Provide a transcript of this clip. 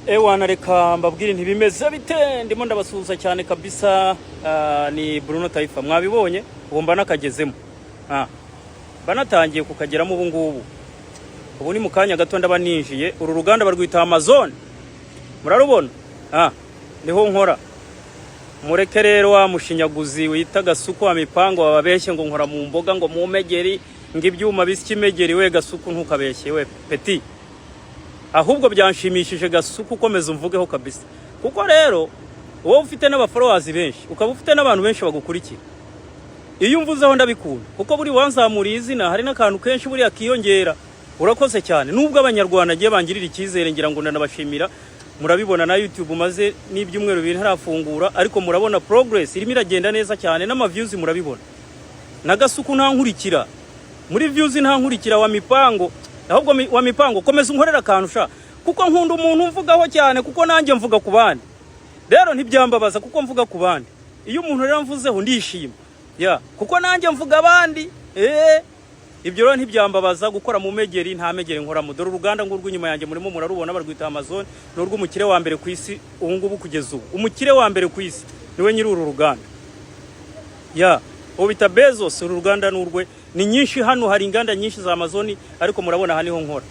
Ewana, reka mbabwire, ntibimeze bite? Ndimo ndabasuhuza cyane kabisa. Ni Bruno Taifa, mwabibonye. Ubu mba nakagezemo, mba natangiye kukageramo ubu ngubu. Ubu ni mu kanya gato ndaba ninjiye. Uru ruganda barwita Amazon, murarubona, niho nkora. Mureke rero wa mushinyaguzi wita Gasuku wa mipango bababeshye ngo nkora mu mboga, ngo mu megeri, ngo ibyuma bisya imegeri. We Gasuku, ntukabeshye we petit. Ahubwo byanshimishije Gasuku, ukomeza umvugeho kabisa, kuko rero wowe ufite n'abafollowers benshi, ukaba ufite n'abantu benshi bagukurikira, iyo umvuzeho ndabikunda, kuko buri wanzamuriye izina hari n'akantu kenshi buriya kiyongera. Urakoze cyane. Nubwo Abanyarwanda agiye bangirira icyizere, ngira ngo ndanabashimira. Murabibona na YouTube maze n'ibyumweru 2 ntarafungura, ariko murabona progress irimo iragenda neza cyane, n'ama views murabibona. Na Gasuku ntankurikira muri views, ntankurikira wa mipango. Ahubwo wa mipango, komeza unkorera akantu sha, kuko nkunda umuntu umvugaho cyane, kuko nanjye mvuga ku bandi. Rero ntibyambabaza kuko mvuga ku bandi. Iyo umuntu rero mvuzeho ndishima ya, kuko nanjye mvuga abandi. Ibyo rero ntibyambabaza. Gukora mu megeri, nta megeri nkoramo. Dore uruganda ngurwo inyuma yanjye, murimo murarubona, barwita Amazon. Ni urw'umukire wa mbere ku isi ubu ngubu. Kugeza ubu umukire wa mbere ku isi niwe nyiri uru ruganda ya, uwo bita Bezos. Uru ruganda ni urwe. Ni nyinshi hano, hari inganda nyinshi za Amazon, ariko murabona aha niho nkora.